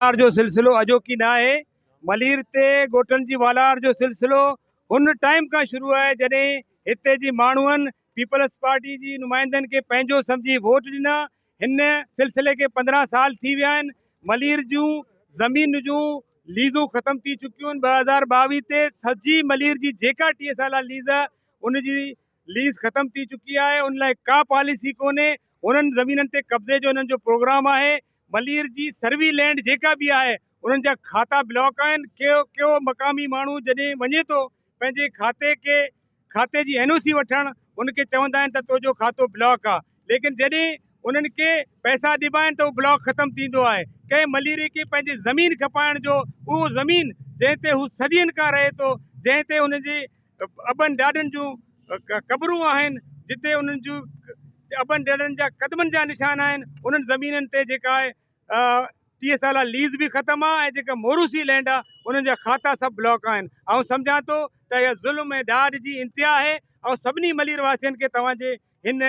والار جو سلسلو اڄوڪي نه آهي، ملير تي ڳوٺن جي والار جو سلسلو هن ٽائيم کان شروع آهي جڏهن هتي جي ماڻهن پيپلز پارٽي جي نمائندن کي پنهنجو سمجهي ووٽ ڏنا، هن سلسلي کي 15 سال ٿي ويا آهن، ملير جون زمين جون ليزون ختم ٿي چڪيون آهن، 2022 تي سڄي ملير جي جيڪا 30 سالا ليز ان جي ليز ختم ٿي چڪي آهي، ان لاء ڪا پاليسي ڪونهي، انهن زمينن تي قبضي جو انهن جو پروگرام آهي، ملير جي سروي لينڊ جيڪا به آهي انهن جا کاتا بلاڪ آهن، ڪيو مقامي ماڻهو جڏهن وڃي ٿو پنهنجي کاتي کي کاتي جي اين او سي وٺڻ ان کي چوندا آهن ته توجو کاتو بلاڪ آ ليڪن جڏهن انهن کي پئسا ڏبا آهن ته اهو بلاڪ ختم ٿيندو آهي ڪنهن مليري کي پنهنجي زمين کپائڻ جو اهو زمين جنهن تي هو صدين کان رهي ٿو جنهن تي ان جي ابن ڏاڏن جون قبرون آهن، جتي انهن جون ابن ڏاڏن جا قدمن جا نشان آهن، انهن زمينن تي جيڪا آهي 30 سالا ليز به ختم آهي ۽ جيڪا موروثي لينڊ آهي انهن جا کاتا سڀ بلاڪ آهن. آئون سمجهان ٿو ته اها ظلم ۽ ڏاڍ جي انتها آهي. آئون سڀني ملير واسين کي توهان جي هن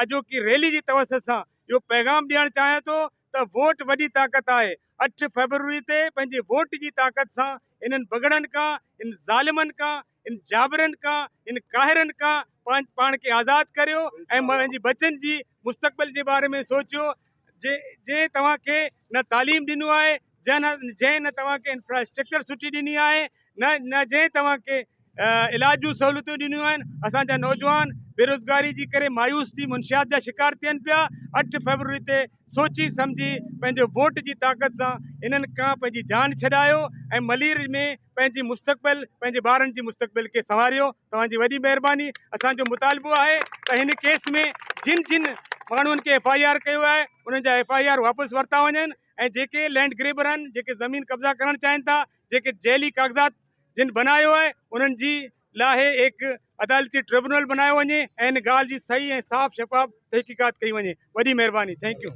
اڄوڪي ريلي جي توسط سان اهو پيغام ڏيڻ چاهيان ٿو ته ووٽ وڏي طاقت آهي، 8 فيبروري تي پنهنجي ووٽ جي طاقت سان انهن بگهڙن کان، ان ظالمن کان، ان جابرن کان، ان قاهرن کان پاڻ کي آزاد ڪريو ۽ پنهنجي ٻچن جي مستقبل جي باري ۾ سوچيو جنهن توهان کي نه تعليم ڏنو آهي، جنهن نه توهان کي انفراسٽرڪچر سٺي ڏني آهي، نه جنهن توهان کي علاج جون سهولتون ڏنيون آهن، اسان جا نوجوان بيروزگاري جي ڪري مايوس ٿي منشيات جا شڪار ٿين پيا، 8 فيبروري تي سوچي سمجهي پنهنجي ووٽ جي طاقت سان انهن کان پنهنجي جان ڇڏايو ۽ ملير ۾ پنهنجي مستقبل پنهنجي ٻارن جي مستقبل کي سنواريو، توهان جي وڏي مهرباني، اسان جو مطالبو آهي ته هن ڪيس ۾ جن جن ماڻهن کي ايف I R ڪيو آهي انهن جا ايف I R واپس ورتا وڃن ۽ جيڪي لينڊ گريبر آهن جيڪي زمين قبضا ڪرڻ چاهين ٿا جيڪي جعلي ڪاغذات جن بنايو آهي انهن جي لاهي هڪ عدالتي ٽربيونل بنايو وڃي ۽ ان ڳالهه جي صحيح ۽ صاف شفاف تحقيقات ڪئي وڃي وڏي مهرباني thank you.